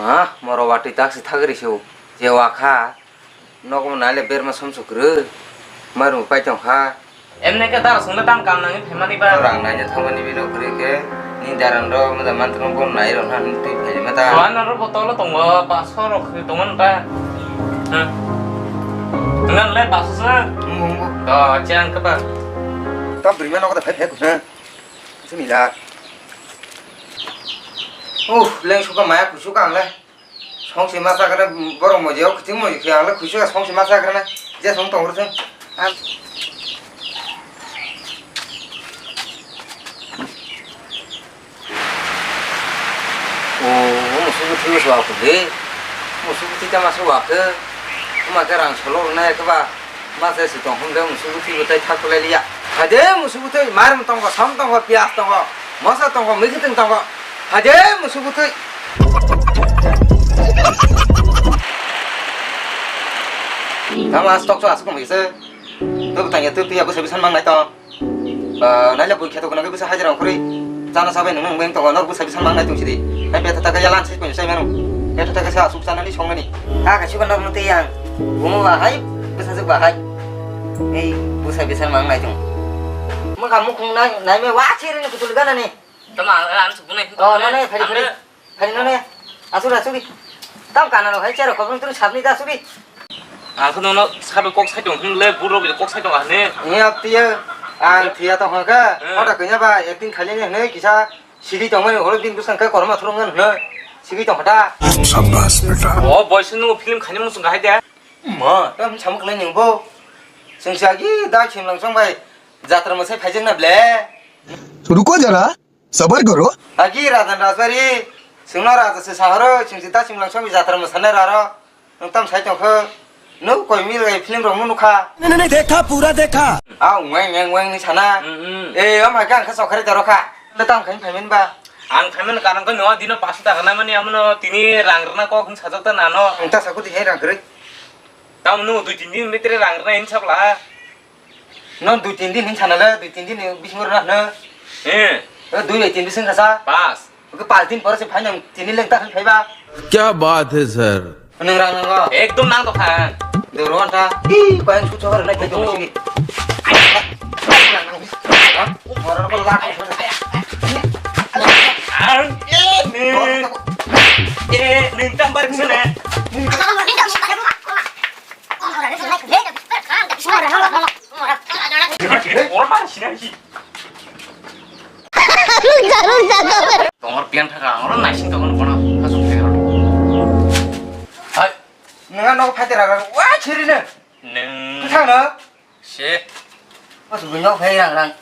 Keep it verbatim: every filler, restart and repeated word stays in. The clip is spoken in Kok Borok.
Ha, moro watwi taksi thagri su. Je wakha. Nogo naile berma somsok kwrwi. Mairung pai tongkha. Emne ke dar songna tam kam nangni phaimani ba. Rang naina thangmani bino kwrwi khe. Ni darang ro moda mantra bo nai rok na twi phaima ta. Wan ro botolo tongo, paso rok tongo ta. Hmm. Ngan le paso sa. Mung mung. To chang ke ba. Tam bri ma nogo da phai phai. Sini da. Uh, leng suka maya kusuka ang le. Songsi ma chakrana borok moji o kiting moji khe ang le khuisu songsi ma chakrana je song tong rwthwng. Ang o, o musugo thwibo se wa khe de. Musugo thwi tama se wa khe. Tama khe rang solo rwna ya khe ba. Ma se si tong hwn de musugo thwibo tai thak kulai liya. Phai de musugo thwi, mar tongo, som tongo, piyaj tongo, mosa tongo, mwkhwtwng tongo. Phai de musugo thwi. Tamo astok so asok mai se. To tanya to ya bwsa bwsa mang nai to. Ba nai le bui kheto kono bwsa hajra khuri. Chana sabai nung nung beng tongo nor bwsa bwsa mang nai tong sidi. Hai betha taka yalan se ko sai mano. Betha taka sa asuk chana ni song nani. Ha ka chuka nor mate yang. Bumo ba hai bwsa juk ba hai. Ei bwsa bwsa mang nai tong. Mo ka mukhung nai nai me wa chiri ni kutul gana ni. Tama ang ang sukuna. Oh, nane, phari, phari. Phari, nane. Asuri, asuri. Tam kana lo hai chero khobong tun sabni da asuri. Ang khe nono sabe kok sai tong hwnle burok kok sai tong hane. Ni aptiya ang thiya tong haka. Hmm. Ota kanya ba acting khali ni hne kisa sigi tong mani holo din busan ka korma thurung ngan hne. Sigi tong hata. Shabash beta. O boy sunu film khani musung hai de. Ma, tam samuk le ning bo. Sengsi agi da khimlang song bai. Jatra masai phaijeng na ble. Ruko jara. Sabar karo. Agi Rajan Rajbari, singno Raja se sahoro, sing sita sing lang sami jatra masane raro. Nung tam sai tong kho. Nuk koi mil gai film rong nukha. नहीं नहीं नहीं, देखा, पूरा देखा। Ah, weng weng weng ni sana. Hmm, hmm. Eh, om hai kang kha sokhare taro kha. Le tam khain phaimen ba. Ang phaimen karang ko no dino paso taka na mani amno tini rang rna kok hin sajok ta nano. Ang ta saku di hai rang kre. Tam no dui tin din mitre rang rna hin sabla. No dui tin din hin sana le, dui tin din bisingo rwna hwno. Eh. O dui bai tin bising kasa. Pas. Oke pas din pore se phainang tini leng ta phaiba. क्या बात है sir. Nang rang nango. Ekdom nang to kha. Doro anta. Ih, pain su chor na khe dong sigi. Ora ko la. Ang. Eh, ni. Eh, ni tam bar sene. Tongor pian thaka, oro naising tongor bono, hasuk theka. Hai. Nunga nogo phaitera rang, wa chiri ne. Nung. Thang no. Se. Mas buino phai rang rang.